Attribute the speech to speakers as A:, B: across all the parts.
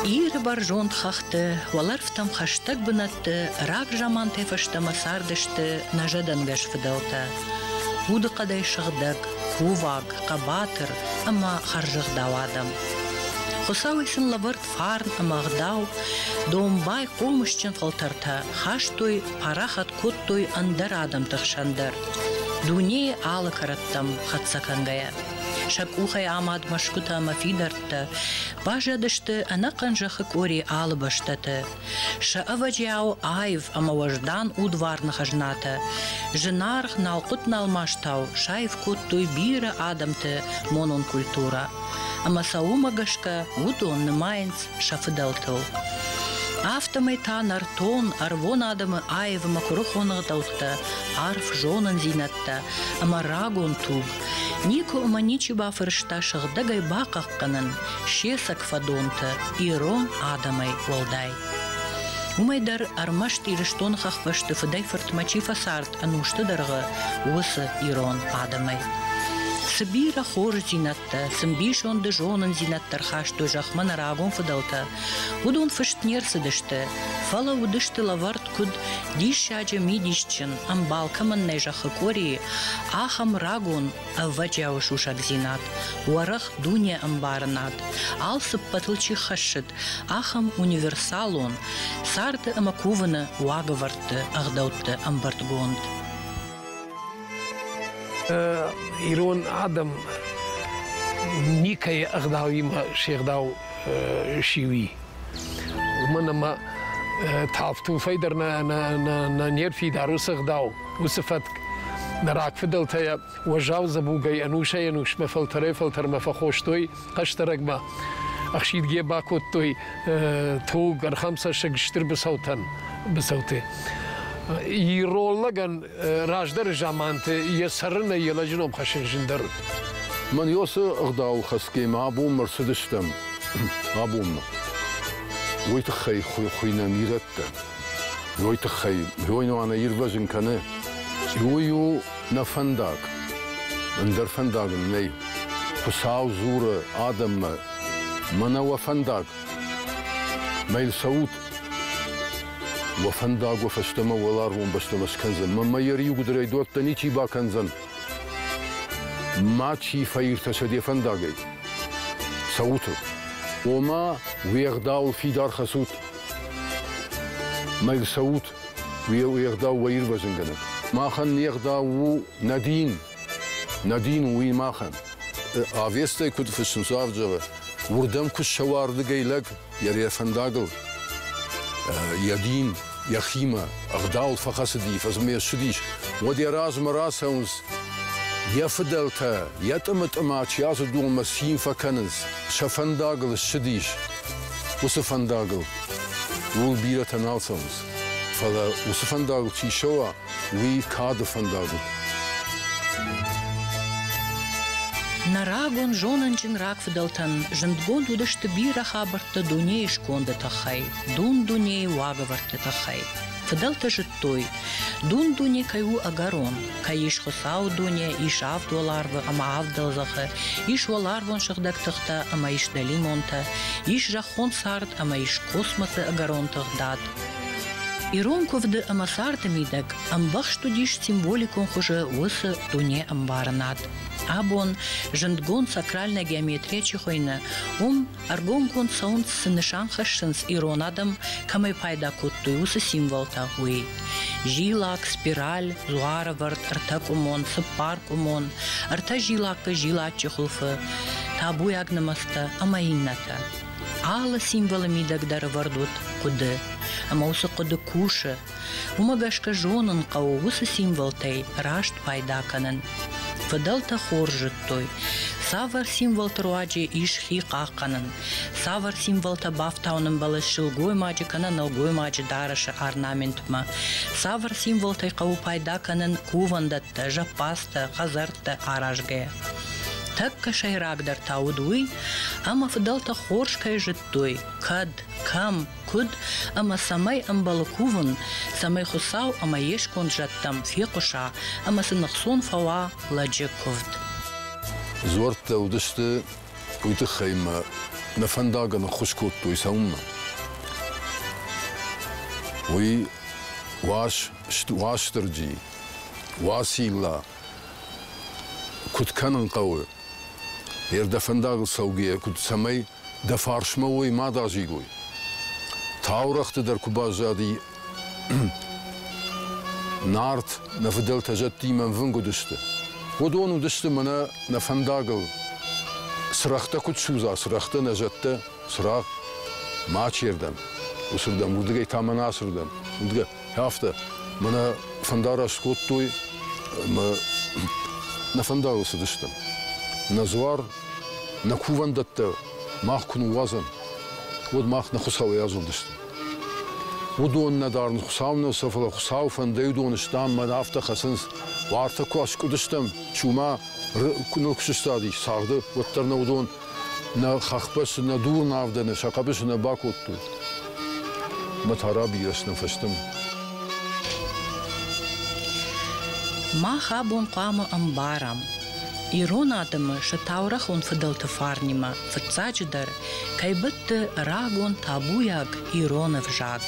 A: Иры бӕрзонд хӕхты, уӕлӕрвтӕм хӕстӕг бынӕтты рагзамантӕй фӕстӕмӕ цардысты нӕ зӕдӕнгӕс фыдӕлтӕ. Удыхъӕдӕй сыгъдӕг, кувӕг, хъӕбатыр ӕмӕ хӕрзӕгъдау адӕм. Хуыцауӕй сын лӕвӕрд фарн ӕмӕ ӕгъдау, домбай хъомысджын фӕлтӕртӕ хастой, парахат кодтой ӕндӕр адӕмты хсӕн дӕр, дунейы алы кӕрӕттӕм хӕццӕ кӕнгӕйӕ. Сӕ къухӕй амад мӕсгуытӕ ӕмӕ фидӕрттӕ баззадысты ӕнӕхъӕн зӕххы къори алы бӕстӕты. Сӕ ӕвӕджиау аив ӕмӕ уӕздан удварны хӕзнатӕ, зынаргъ налхъуыт-налмастау саив кодтой бирӕ адӕмты монон культурӕ, ӕмӕ сӕ уымӕ гӕсгӕ уыдон нымайынц сӕ фыдӕлтыл. Афтӕмӕй та нӕртон, ӕрвон адӕмы аив ӕмӕ куырыхон ӕгъдӕуттӕ, арф зонындзинӕдтӕ ӕмӕ рагон туг никуы ӕмӕ ничи бафӕрӕзта сыгъдӕгӕй бахъахъхъӕнын се цӕг фӕдонтӕ ирон адӕмӕй уӕлдай. Уымӕй дӕр ӕрмӕст Ирыстоны хӕхбӕсты фыдӕй-фыртмӕ чи фӕцард ӕнусты дӕргъы, уыцы ирон адӕмӕй. Цы бирӕ хорздзинӕдтӕ, цы мбисонды зонындзинӕдтӕ ӕрхастой зӕхмӕ нӕ рагон фыдӕлтӕ, уыдон фыст не рцыдысты, фӕлӕ уыдысты лӕвӕрд куыд диссаджы мидисджын, ӕмбал кӕмӕн нӕй зӕххы къорийы, ахӕм рагон ӕвӕджиауы сусӕгдзинад, уӕрӕх дунеӕмбарынад, алцыппӕтыл чи хӕссыд, ахӕм универсалон, царды ӕмӕ кувыны уагӕвӕрдты ӕгъдӕутты ӕмбырдгонд.
B: Ирон адӕм никӕй ӕгъдауимӕ се гъдау сиуи. Уымӕн ӕмӕ талф-тулфӕй дӕр нӕ не рфидар уыцы ӕгъдау, уыцы фӕтк. Нӕ рагфыдӕлтӕ уӕззау дзӕбугӕй ӕнусӕй-ӕнусмӕ фӕлтӕрӕй-фӕлтӕрмӕ фӕхостой хъӕстарӕгмӕ. Ӕхсидгӕ бакодтой туг, ӕрхӕмцӕссыг стыр быцӕутӕн, быцӕуты. Ирон лӕгӕн раздӕры заманты йӕ цӕрынӕй йӕ лӕджы ном хӕссын зындӕр уыд.
C: Мӕн ёсы ӕгъдауыл хӕсгӕ абонмӕ рцыдыстӕм, абонмӕ. Уый тыххӕй хуыйнӕм ирӕттӕ. Уый тыххӕй Ёйнуа нӕ ирвӕзын кӕны. Уый у нӕ фӕндаг. Ӕндӕр фӕндаг ын нӕй. Хуыцау дзуры адӕммӕ, мӕнӕ уӕ фӕндаг. Мӕ йыл цӕут. Уӕ фӕндаг уӕ фӕстӕмӕ уӕларвон бӕстӕмӕ скӕндзӕн. Мӕнмӕ йӕ риугуыдырӕй дуӕрттӕ ничи бакӕндзӕн. Мачи фӕиртӕсӕд йӕ фӕндагӕй. Цӕут ыл. Ома, уе гъдауыл фидар хӕцут. Мӕ йыл цӕут. Уе гъдау уӕ ирвӕзынгӕнӕг. Махӕн не гъдау у нӕ дин. Нӕ дин у уый махӕн. Авестӕй куыд фыссынц, зӕгъы, уырдӕм куы ссӕуа ардыгӕй лӕг йӕ фӕндагыл, йӕ дин йӕхимӕ, ӕгъдауыл фӕхӕцыди, фӕзмӕ ссыдис, уӕд йӕ размӕ рацӕуынц йӕ фыдӕлтӕ, йӕ тъымы-тъыма чи ацыд, уымӕ цин фӕкӕнынц, сӕ фӕндагыл ссыдис, уыцы фӕндагыл. Ууыл бирӕтӕ нал цӕуынц. Фӕлӕ уыцы фӕндагыл чи ссӕуа, уый кады фӕндаг у.
A: Нӕ рагон зонынджын рагфыдӕлтӕн зындгонд уыдысты бирӕ хабӕрттӕ дунейы сконды тыххӕй, дун-дунейы уагӕвӕрдты тыххӕй. Фыдӕлтӕ зыдтой, дун-дуне кӕй у ӕгӕрон, кӕй ис Хуыцауы дуне, ис авд уӕларвы ӕмӕ авд дӕлдзӕхы, ис уӕларвон сыгъдӕг тыхтӕ ӕмӕ ис дӕлимонтӕ, ис зӕххон цард ӕмӕ ис космосы ӕгӕрон тыгъдад. Ирон куывды ӕмӕ царды мидӕг ӕмбӕхст уыдис символикон хуызы уыцы дунеӕмбарынад. Абон зындгонд сакральная геометрия чи хуыйны, уым ӕргомгонд цӕуынц, цы нысан хӕссынц ирон адӕм, кӕмӕй пайда кодтой, уыцы символтӕ, уый. Зилӕг, спираль, дзуарӕвӕрд, ӕртӕкъуымон, цыппаркъуымон, ӕртӕ зилаккы зилаччы хуылфы, табуйаг нымӕцтӕ ӕмӕ иннӕтӕ. Алы символы мидӕг дӕр ӕвӕрд уыд хъуыды, ӕмӕ уыцы хъуыды кусы. Уымӕ гӕсгӕ зонын хъӕуы уыцы символтӕй раст пайда кӕнын. Фыдӕлтӕ хорз зыдтой, цавӕр символты руаджы ис хи хъахъхъӕнын, цавӕр символтӕ бафтауын ӕмбӕлы сылгоймаджы кӕнӕ нӕлгоймаджы дарӕсы орнаментмӕ, цавӕр символтӕй хъӕуы пайда кӕнын кувӕндӕттӕ, зӕппадзтӕ, хӕдзӕрттӕ аразгӕйӕ. Тӕккӕ сӕйрагдӕр та уыд уый, ӕмӕ фыдӕлтӕ хорз кӕй зыдтой, кӕд, кӕм, куыд ӕмӕ цӕмӕй ӕмбӕлы кувын, цӕмӕй Хуыцау ӕмӕ йе сконд зӕдтӕм фехъуса ӕмӕ сын ӕхцон фӕуа лӕджы куывд.
C: Дзуӕрттӕ уыдысты уый тыххӕй мӕ. Нӕ фӕндагӕн ӕххуыс кодтой цӕуынмӕ. Уый Уас, Уастырджи, Уацилла куыд кӕнын хъӕуы, дӕ фӕндагыл цӕугӕйӕ, куыд цӕмӕй дӕ фарсмӕ уой, ма дазилой. Таурӕгъты дӕр куы баззади Нарт нӕ фыдӕлтӕ зӕдтимӕ ӕмвынг уыдысты. Уыдон уыдысты мӕнӕ нӕ фӕндагыл цырӕгътӕ куыд судза, цырӕгътӕ нӕ зӕдтӕ, цырагъ мачердӕм, уыцырдӕм, уырдыгӕй та мӕнӕ ацырдӕм. Уырдыгӕй афтӕ мӕнӕ фӕндараст кодтой ӕмӕ нӕ фӕндагыл цыдыстӕм. Нӕ дзуар, нӕ кувӕндӕттӕ мах куы ныууадзӕм, уӕд мах нӕ Хуыцауӕй азылдыстӕм. Уыдон нӕ дарын Хуыцау нӕ сӕ, фӕлӕ Хуыцау фӕндӕй уыдон стӕм мӕ афтӕ хӕцынц. Уартӕ куы аскъуыдыстӕм, чума куы ныл куы сыстадис цагъды, уӕддӕр нӕ уыдон нӕ хӕхбӕсты, нӕ дурын авдӕны сӕ хъӕбысы нӕ бакодтой. Мӕ та рабирӕ нӕ фӕстӕмӕ.
A: Мах абон хъуамӕ ӕмбарӕм, ирон адӕмы сӕ таурӕгъон фыдӕлты фарнимӕ, фыццаджыдӕр, кӕй бӕтты рагон табуйаг ирон ӕвзаг.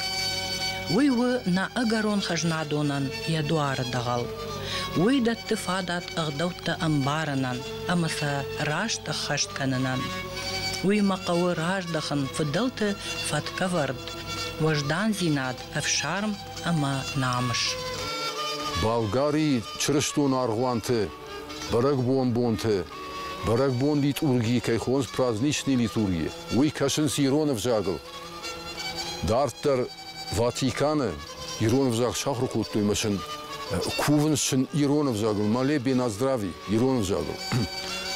A: Уый у нӕ ӕгӕрон хӕзнадонӕн йӕ дуары дӕгъӕл. Уый дӕтты фадат ӕгъдӕуттӕ ӕмбарынӕн ӕмӕ сӕ раст ӕххӕст кӕнынӕн. Уыимӕ хъӕуы раздӕхын фыдӕлты фӕткӕвӕрд, уӕздандзинад, ӕфсарм ӕмӕ намыс.
C: Болгарийы чырыстон аргъуанты бӕрӕгбон бонты бӕрӕгбон литурги кӕй хонынц праздничный литурги, уый кӕсынц ирон ӕвзагыл. Дарддӕр Ватиканы ирон ӕвзаг сахуыр кодтой ӕмӕ сын кувынц сын ирон ӕвзагыл, молебен о здравии ирон ӕвзагыл.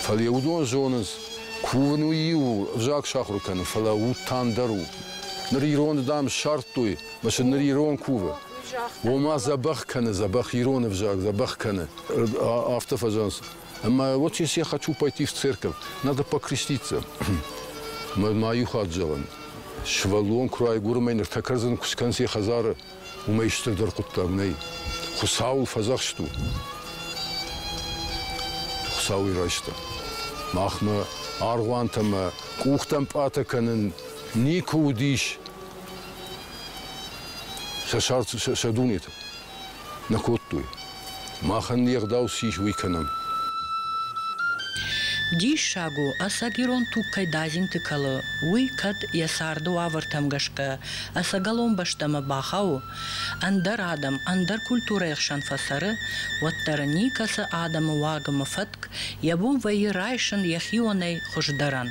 C: Фӕлӕ уыдон зонынц, кувын уый иу у, ӕвзаг сахуыр кӕнын, фӕлӕ уд та ӕндӕр у. Ныр ирон, дам, ссардтой, ӕмӕ сын ныр ирон кувы. Ома дзӕбӕх кӕны, дзӕбӕх ирон ӕвзаг дзӕбӕх кӕны. Афтӕ фӕзӕгъынц. Ӕмӕ вот если я хочу пойти в церковь, надо покреститься. Мӕ ма иу хатт зӕгъын, сывӕллон куы райгуыры мӕ ныртӕккӕ кӕрдзын куы скӕнынц йӕ хӕдзары, уымӕй стырдӕр хъуыддаг нӕй. Хуыцауыл фӕдзӕхст у. Хуыцауӕй райста. Махмӕ аргъуантӕ мӕ къухтӕм пъатӕ кӕнын никуы уыдис сӕ сӕ дунеты. Нӕ кодтой. Махӕн не гъдау цы ис, уый кӕнӕм.
A: Диссаг у, ӕцӕг ирон туг кӕй дадзинты кӕлы, уый кӕд йӕ царды уавӕртӕм гӕсгӕ ӕцӕгӕлон бӕстӕмӕ бахауы, ӕндӕр адӕм ӕндӕр культурӕйы хсӕн фӕцӕры, уӕддӕр никӕцы адӕмы уаг ӕмӕ фӕтк йӕ бон вӕййы райсын йӕхионӕй хуыздӕрӕн.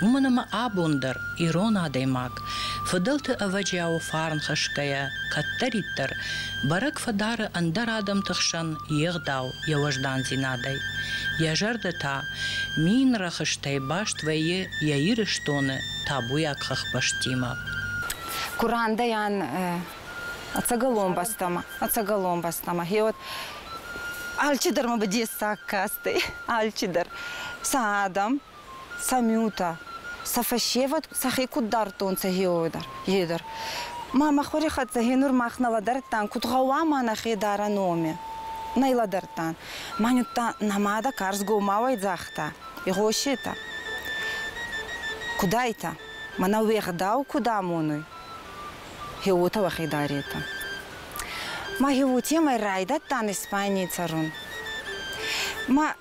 A: Уымӕн ӕмӕ абон дӕр ирон адӕймаг, фыдӕлты ӕвӕджиауы фарн хӕсгӕйӕ, кӕддӕриддӕр бӕрӕг фӕдары ӕндӕр адӕмты хсӕн йе гъдау, йӕ уӕздандзинадӕй. Йӕ зӕрдӕ та мин рӕхыстӕй баст вӕййы йӕ Ирыстоны табуйаг хӕхбӕстимӕ.
D: Курандӕйӕн ӕцӕгӕлон бӕстӕмӕ, ӕцӕгӕлон бӕстӕмӕ. Гъе алчидӕр мӕ дессаг кастӕй, алчидӕр. Сӕ адӕм, сӕ миутӕ, сӕ фӕсевӕд сӕхе куд дардтонцӕ гъе дӕр. Ма мӕ хуӕри хӕццӕ гъенур мах нӕ лӕдӕрдтан, куд гъӕуама нӕхе дарӕн уоми. Нӕ лӕдӕрдтан. Ма нудта нӕ мадӕ карзгомауӕй загъта, игъосетӕ, куд айтӕ, мӕнӕ уе гъдау куд амонуй, гъе уотӕ уӕхе даретӕ. Ма гъе уотемӕй райдӕдтан Испаний цӕрун. Ма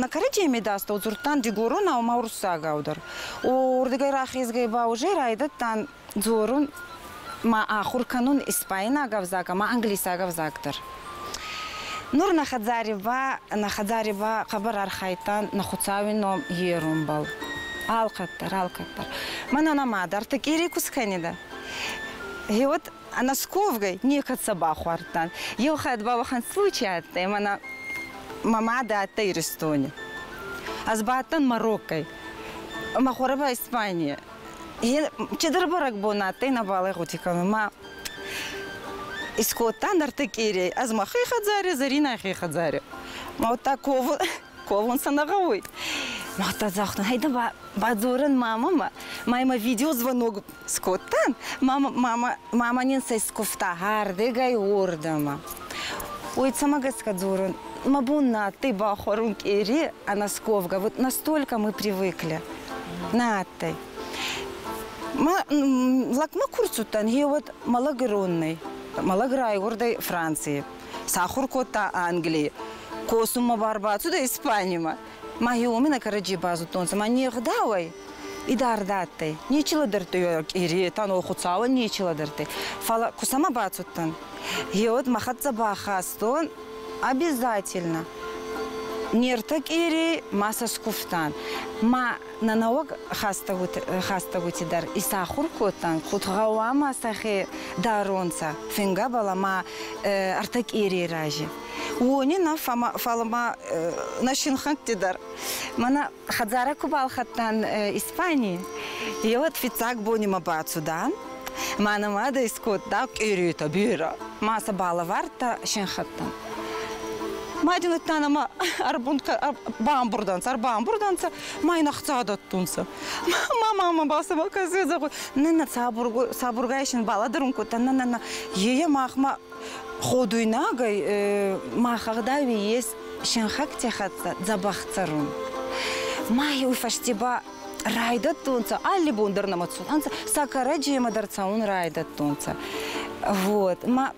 D: на кӕрӕдзей медастӕу дзурдтан дигоронау ма уруссагау дӕр. Уордигӕй рахезгӕй ба уже райдӕдтан дзорун ма ахур кӕнун испайнаг ӕвзаг ӕма англисаг ӕвзаг дӕр. Нур нӕ хӕдзари ба, нӕ хӕдзари ба хъӕбӕр архайдтан нӕ Хуцауи ном ерунбӕл. Алкӕддӕр, алкӕддӕр. Мӕнӕ нӕ мадӕртӕ къири ку скӕнидӕ. Гъе вот ӕнӕсковгӕй некӕд сӕ бахуардтан. Еу хатт ба уӕхӕн случай адтӕй, мӕнӕ мӕ мадӕ адтӕй Иристони. Ӕз ба адтӕн Мароккой. Мӕ хуӕрӕ ба Испанийӕ. Чидӕр бӕрӕгбон адтӕй, нӕбал ӕй гъуди кӕнун. Ма искодта ӕртӕ къерей. Ӕз мӕхе хӕдзари, Зӕринӕ ӕхе хӕдзари. Ма удта ковун, ковун сӕ нӕ гъӕуй. Ма удта загътон, гьӕйдӕ бадзорӕн мамӕмӕ. Ма имӕ видеозвонок скодтан. Мама, мама, мама нин сӕ искувта ардигӕй уордӕмӕ. Ой, цӕмӕ гӕсгӕ дзорун? Мӕ бон нӕ адтӕй бахуӕрун къере ӕнӕсковгӕ. Вот настолько мы привыкли. Нӕ адтӕй. Ма лӕгмӕ ку рцудтӕн, гье уӕд мӕ лӕг ирон нӕй. Мӕ лӕг райгурдӕй Франций. Сахур кодта Англий. Косунмӕ ба ӕрбацудӕй Испанимӕ. Ма гье уоми нӕ кӕрӕдзей базудтонцӕ. Ма не гъдауӕй идард адтӕй. Нечи лӕдӕрдтӕй Иретӕн, о Хуцауӕн нечи лӕдӕрдтӕй. Фалӕ ку сӕмӕ бацудтӕн, гье уӕд мӕ хӕццӕ бахастон обязательно. Не ртӕ къерей ма сӕ скувтан. Ма нӕ нӕуӕг хӕстӕгути дӕр исахур кодтан, куд гъӕуама сӕхе даронцӕ фингӕбӕл ӕма ӕртӕ къерей рази. Уони нӕ, фал ма нӕ синхӕнтти дӕр. Мӕнӕ хӕдзарӕ ку балхӕдтан Испаний, е уӕд фиццаг бони ма бацудан, ма нӕ мадӕ искодта къеретӕ берӕ, ма сӕ балӕвардта синхӕнттӕн. Ма дин уӕдта нӕмӕ бамбурдӕнцӕ, ӕрбамбурдӕнцӕ, ма ин ӕхца дӕттунцӕ. Ма мама ба сӕмӕ кӕсуй, зӕгъуй, нӕ, нӕ, сабургай син балӕдӕрун кодта, нӕ, нӕ, нӕ, ее махмӕ ходуйнагӕй мах ӕгъдауи ес синхӕгти хӕццӕ дзӕбӕх цӕрун. Ма еу фӕсте ба райдӕдтонцӕ, алли бон дӕр нӕмӕ цудӕнцӕ, сӕ кӕрӕдземӕ дӕр цӕун райдӕдтонцӕ. Вот. Ма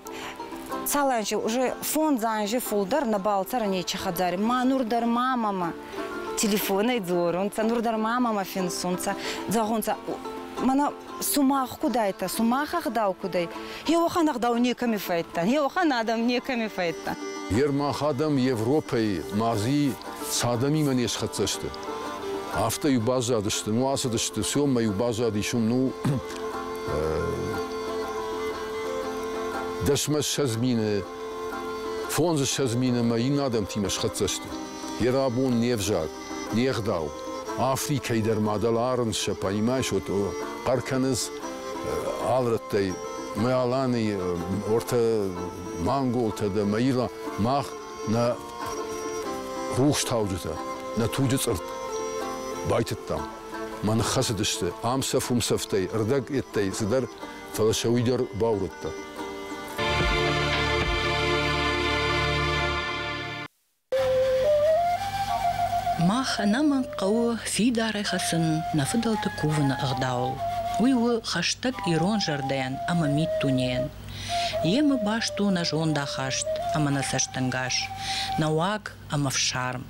D: цал анзи, уже фондз анзи фулдӕр нӕбал цӕрӕн нечи хӕдзари. Ма нур дӕр ма мӕмӕ телефонӕй дзорунцӕ, нур дӕр ма мӕмӕ финсунцӕ, зӕгъунцӕ, мӕнӕ сумах куд айтӕ, сумах ӕгъдау куд ӕй? Еуӕхӕн ӕгъдау некӕми фӕйдтан, еуӕхӕн адӕм некӕми фӕйдтан.
C: Ермах адӕм Европӕйы мази цы адӕмимӕ не схӕццӕ сты, афтӕ-иу баззадысты, ну ацыдысты, все мӕ-иу баззадис уым, ну 20 мины, 25 мины мӕ иннӕ адӕмтимӕ схӕццӕ сты. Йе рабон не взаг, не гъдау. Африкӕйы дӕр ма дӕлӕ арынц сӕ, понимаешь, вот хъӕр кӕнынц алы рӕттӕй. Мы аланы, ортӕ манголтӕ дӕ, мӕ ира, мах нӕ рухстауджытӕ, нӕ туджы цъыртт байтыдтам. Мӕ ныххӕцыдысты ам цӕф, уым цӕфтӕй, ӕрдӕг еттӕй цыдӕр, фӕлӕ сӕ уый дӕр баурӕдта.
A: Мах ӕнӕмӕнг хъӕуы фидарӕй хӕцын нӕ фыдӕлты кувыны ӕгъдауыл. Уый у хӕстӕг ирон зӕрдӕйӕн ӕмӕ миддунейӕн. Йемӕ баст у нӕ зондахаст ӕмӕ нӕ цӕстӕнгас, нӕ уаг ӕмӕ фсарм.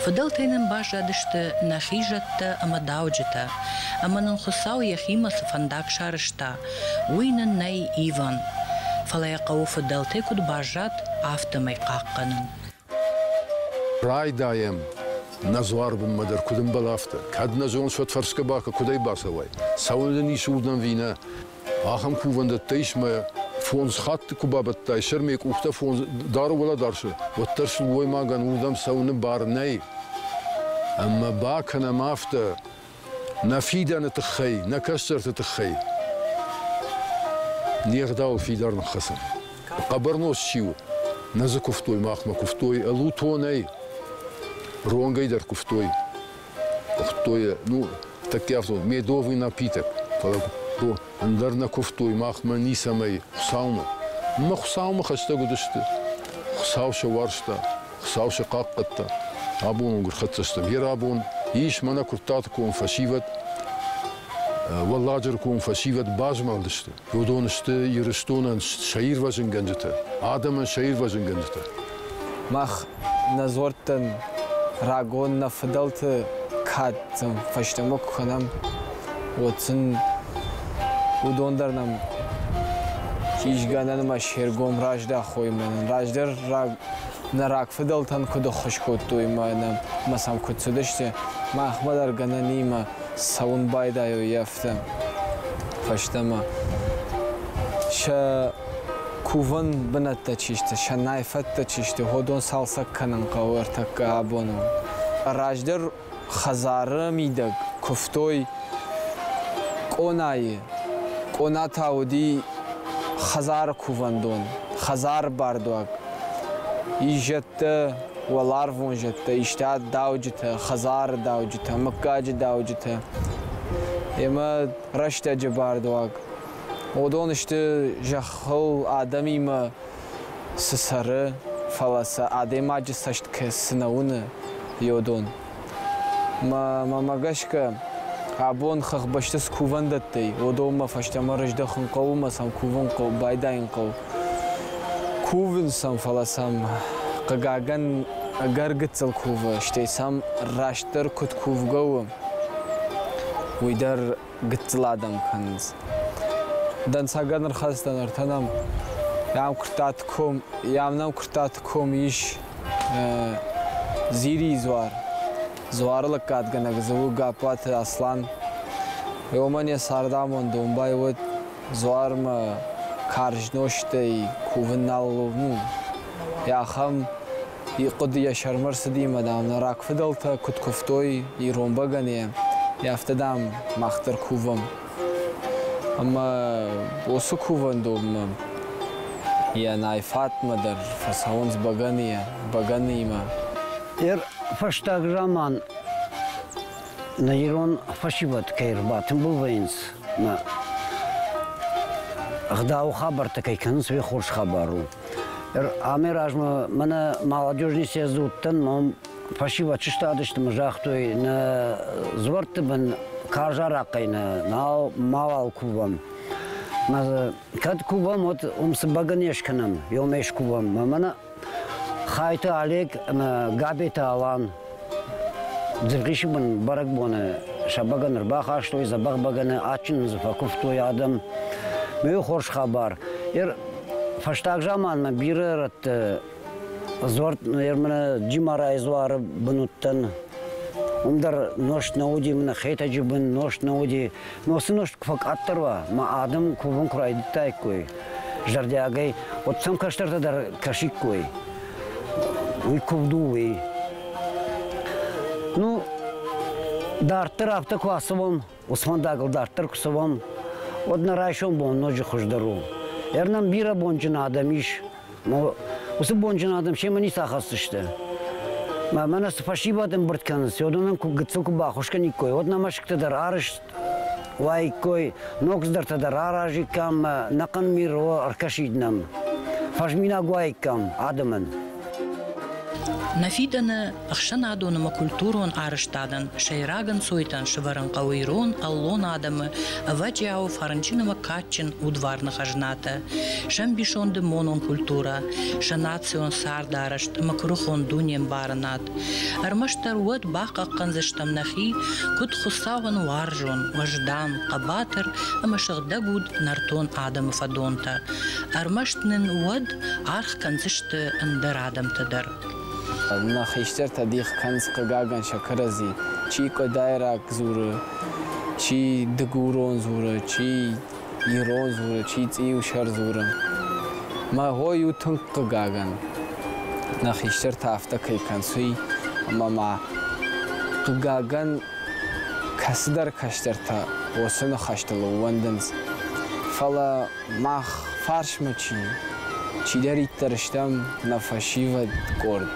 A: Фыдӕлтӕй нын баззадысты нӕхи зӕдтӕ ӕмӕ дауджытӕ, ӕмӕ нын Хуыцау йӕхимӕ цы фӕндаг сарӕзта, уый нын нӕй ивӕн. Фӕлӕ йӕ хъӕуы фыдӕлтӕй куыд баззад, афтӕмӕй хъахъхъӕнын.
C: Райдайӕм нӕ дзуарбынмӕ дӕр куыд ӕмбӕлы, афтӕ. Кӕд нӕ зоныс, уӕд фӕрсгӕ бакӕ, куыдӕй бацӕуай. Цӕуын дын ис уырдӕм ӕви нӕ? Ахӕм кувӕндӕттӕ ис мӕ фондз хатты куы бабӕттай, сӕр ме къухтӕ фондз дары уӕлӕдарсы, уӕддӕр сылгоймагӕн уырдӕм цӕуыны бар нӕй. Ӕмӕ бакӕнӕм афтӕ, нӕ фидӕны тыххӕй, нӕ кӕстӕрты тыххӕй. Не гъдауыл фидар ныххӕцӕм. Хъӕбӕрнос чи у, нӕ дзы куывтой махмӕ, куывтой ӕлутонӕй, ронгӕй дӕр куывтой. Куывтой, ну, тӕккӕ афтӕ, медовый напиток, фӕлӕ ӕндӕр нӕ куывтой махмӕ ницӕмӕй Хуыцаумӕ. Мӕ Хуыцаумӕ хӕстӕг уыдысты. Хуыцау сӕ уарзта, Хуыцау сӕ хъахъхъӕдта. Абон онг ӕрхӕццӕ стӕм. Йе рабон ис мӕнӕ Куырттаты ком фӕсивӕд, Уӕлладжыры ком фӕсивӕд базмӕлдысты. Уыдон сты Ирыстонӕн сӕ ирвӕзынгӕнджытӕ, адӕмӕн сӕ ирвӕзынгӕнджытӕ.
E: Мах нӕ дзуӕрттӕн рагон нӕ фыдӕлты кад фӕстӕмӕ куы кӕнӕм, уӕд сын уыдон дӕр нӕм исгӕнӕнмӕ се ргом раздахой мӕнӕн. Раздӕр нӕ рагфыдӕлтӕн куыд ӕххуыс кодтой ӕмӕ сӕм куыд цыдысты, махмӕ дӕр гӕнӕнимӕ цӕуын байдайой афтӕ фӕстӕмӕ. Сӕ кувӕн бынӕттӕ чи сты, сӕ найфӕттӕ чи сты, уыдон цалцӕг кӕнын хъӕуы ӕртӕккӕ абоны. Раздӕр хӕдзары мидӕг куывтой къонайы. Къона та уыди хӕдзары кувӕндон, хӕдзары бардуаг. Ис зӕдтӕ, уӕларвон зӕдтӕ, иста дауджытӕ, хӕдзары дауджытӕ, мыггаджы дауджытӕ. Ӕмӕ рӕстӕджы бардуаг. Уыдон сты зӕххыл адӕмимӕ цы цӕры, фӕлӕ сӕ адӕймаджы цӕст цы нӕ уыны, уыдон. Мӕ гӕсгӕ Абон хӕхбӕсты цы кувӕндӕттӕй, уыдонмӕ фӕстӕмӕ рыздӕхын хъӕуы ӕмӕ сӕм кувын хъӕуы, байдайын хъӕуы. Кувынц сӕм, фӕлӕ сӕм, хъыгагӕн, ӕгӕр гыццыл кувы, стӕй сӕм растдӕр куыд кувгӕ у, уый дӕр гыццыл адӕм кӕнынц. Дӕнцӕгӕн ӕрхӕцдӕн ӕртӕнӕм, ам Куырттаты ком, ам нӕм Куырттаты ком ис Зирийы дзуар. Дзуары лӕггадгӕнӕг дзы у Гаппуаты Аслан. Уымӕн йӕ цардамонд домбай уыд дзуармӕ карз нозтӕй кувын нал ну, ахӕм хъуыды йӕ сӕрмӕ рцыди ӕмӕ, дам, нӕ рагфыдӕлтӕ куыд куывтой ирон бӕгӕныйӕ, афтӕ, дам, мах дӕр кувӕм. Ӕмӕ уыцы кувӕндонмӕ йӕ найфатмӕ дӕр фӕцӕуынц бӕгӕныйӕ, бӕгӕныимӕ.
F: Фӕстаг заман нӕ ирон фӕсивӕд кӕй ӕрбатымбыл вӕййынц, нӕ ӕгъдауы хабӕрттӕ кӕй кӕнынц, уый хорз хабар у. Амӕй размӕ мӕнӕ молодежный съезды уыдтӕн, мӕм фӕсивӕд сыстадысты ӕмӕ загътой, нӕ дзуӕртты бын карз арахъхъӕй нӕ нал мауал кувӕм. Кӕд кувӕм, уӕд уым цы бӕгӕны скӕнӕм, уымӕй скувӕм. Мӕнӕ Хайты Олег ӕмӕ Габеты Алан Дзывгъисы бын бӕрӕгбоны сӕ бӕгӕны ӕрбахастой, дзӕбӕх бӕгӕны, адджын дзы фӕкуывтой адӕм. Мӕ хорз хабар. Фӕстаг заманмӕ бирӕ рӕтты дзуар, Джимарайы дзуары бын уыдтӕн. Уым дӕр нозт нӕ уыди, мӕнӕ Хетӕджы бын нозт нӕ уыди. Носы нозт куы фӕкъаддӕр уа, мӕ адӕм кувын куы райдыдтаиккой зӕрдиагӕй, уӕд сӕм кӕстӕртӕ дӕр кӕсиккой. Уый куывд у, уый. Ну, дарддӕр афтӕ куы ацӕуӕм, уыцы фӕндагыл дарддӕр куы цӕуӕм, уӕд нӕ райсом бон ноджы хуыздӕр у. Ӕр нӕм бирӕ бонджын адӕм ис, Уыцы бонджын адӕм семӕ ницы ахӕсдзысты. Мӕнӕ цы фӕсивӕд ӕмбырд кӕнынц, уыдонӕн гыццыл куы баххуыс кӕниккой, уӕд нӕ мӕсыгтӕ дӕр арӕзт уаиккой, ногдзыдӕртӕ дӕр аразиккам, нӕхъӕн мир ӕркӕсид нӕм. Фӕзминаг уаиккам адӕмӕн.
A: Нӕ фидӕны ӕхсӕнадон ӕмӕ культурон арӕзтадӕн сӕйраг ӕнцойтӕн сӕвӕрын хъӕуы ирон ӕллон адӕмы ӕвӕджиауы фӕрнджын ӕмӕ кадджын удварны хӕзнатӕ, сӕ ӕмбисонды монон культурӕ, сӕ национ цардарӕзт ӕмӕ куырыхон дунембарынад. Ӕрмӕстдӕр уӕд бахъахъхъӕндзыстӕм нӕхи, куыд Хуыцауӕн уарзон, уӕздан, хъӕбатыр ӕмӕ сыгъдӕгуд нӕртон адӕмы фӕдонтӕ. Ӕрмӕст нын уӕд аргъ кӕндзысты ӕндӕр адӕмтӕ дӕр.
E: Нӕ хистӕртӕ дих кӕнынц, хъыгагӕн, сӕ кӕрӕдзи. Чи къуыдайраг дзуры, чи дыгурон дзуры, чи ирон дзуры, чи цъиусӕр дзуры. Мӕ хой у тынг хъыгагӕн, нӕ хистӕртӕ афтӕ кӕй кӕнынц, уый, ӕмӕ ма, хъыгагӕн, кӕцыдӕр кӕстӕртӕ уыцы ныхӕстыл ӕууӕндынц. Фӕлӕ мах фарсмӕ чи, чидӕриддӕр стӕм нӕ фӕсивӕд къорд,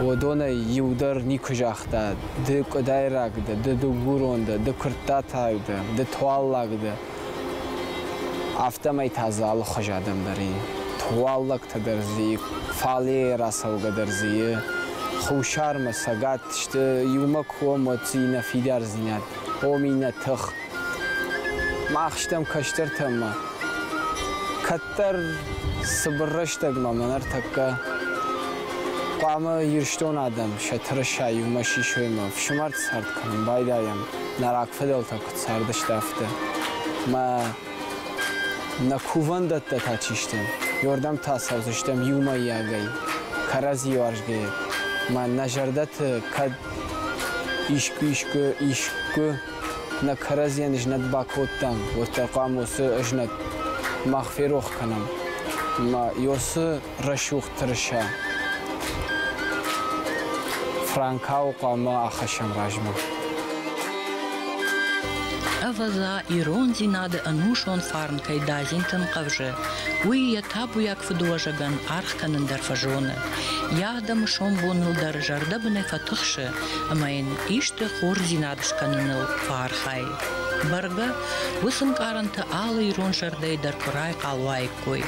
E: уыдонӕй иу дӕр никуы загъта, ды къуыдайраг дӕ, ды дыгурон дӕ, ды куырттатаг дӕ, ды туаллаг дӕ. Афтӕмӕй та дзы алыхуыз адӕм дӕр и. Туаллӕгтӕ дӕр дзы и, фалейӕ рацӕугӕ дӕр дзы и. Хуссармӕ, цӕгат сты иумӕ куы уӕм, уӕд дзы и нӕ фидардзинад, ом и нӕ тых. Мах стӕм кӕстӕртӕмӕ. Кӕддӕр цыбыр рӕстӕгмӕ мӕ ныртӕккӕ хъуамӕ Ирыстон адӕм сӕ тырыса иумӕ сисой ӕмӕ ӕфсымӕрты цард кӕнын байдайӕм, нӕ рагфыдӕлтӕ куыд цардысты, афтӕ. Мӕ нӕ кувӕндӕттӕ та чи сты, уырдӕм та цӕудзыстӕм иумӕйагӕй, кӕрӕдзи уарзгӕйӕ. Мӕ нӕ зӕрдӕты кӕд искуы-искуы искуы нӕ кӕрӕдзийӕн знӕт бакодтам, уӕддӕр хъуамӕ уыцы знӕт мах ферох кӕнӕм. Ӕмӕ уыцы рӕсугъд тырыса франкау хъуамӕ ахӕссӕм размӕ.
A: Ӕвӕдза, ирондзинады ӕнусон фарн кӕй дадзинтӕн хъӕвзы, уый йӕ табуйаг фыдуӕзӕгӕн аргъ кӕнын дӕр фӕзоны. Йӕ адӕмы сомбоныл дӕр зӕрдӕбынӕй фӕтыхсы ӕмӕ йын исты хорздзинад скӕныныл фӕархайы. Бӕргӕ, уыцы нкъарӕнтӕ алы ирон зӕрдӕйы дӕр куы райхъал уаиккой,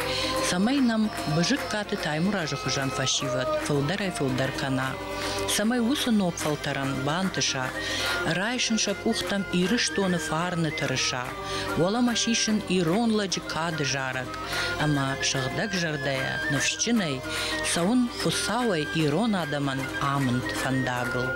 A: цӕмӕй нӕм Бызыккаты Таймуразы хуызӕн фӕсивӕд фылдӕрӕй-фылдӕр кӕна, цӕмӕй уыцы ног фӕлтӕрӕн бантыса райсын сӕ къухтӕм Ирыстоны фарны тырыса, уӕлӕмӕ сисын ирон лӕджы кады зарӕг ӕмӕ сыгъдӕг зӕрдӕйӕ ныфсджынӕй цӕуын Хуыцауӕй ирон адӕмӕн амынд фӕндагыл.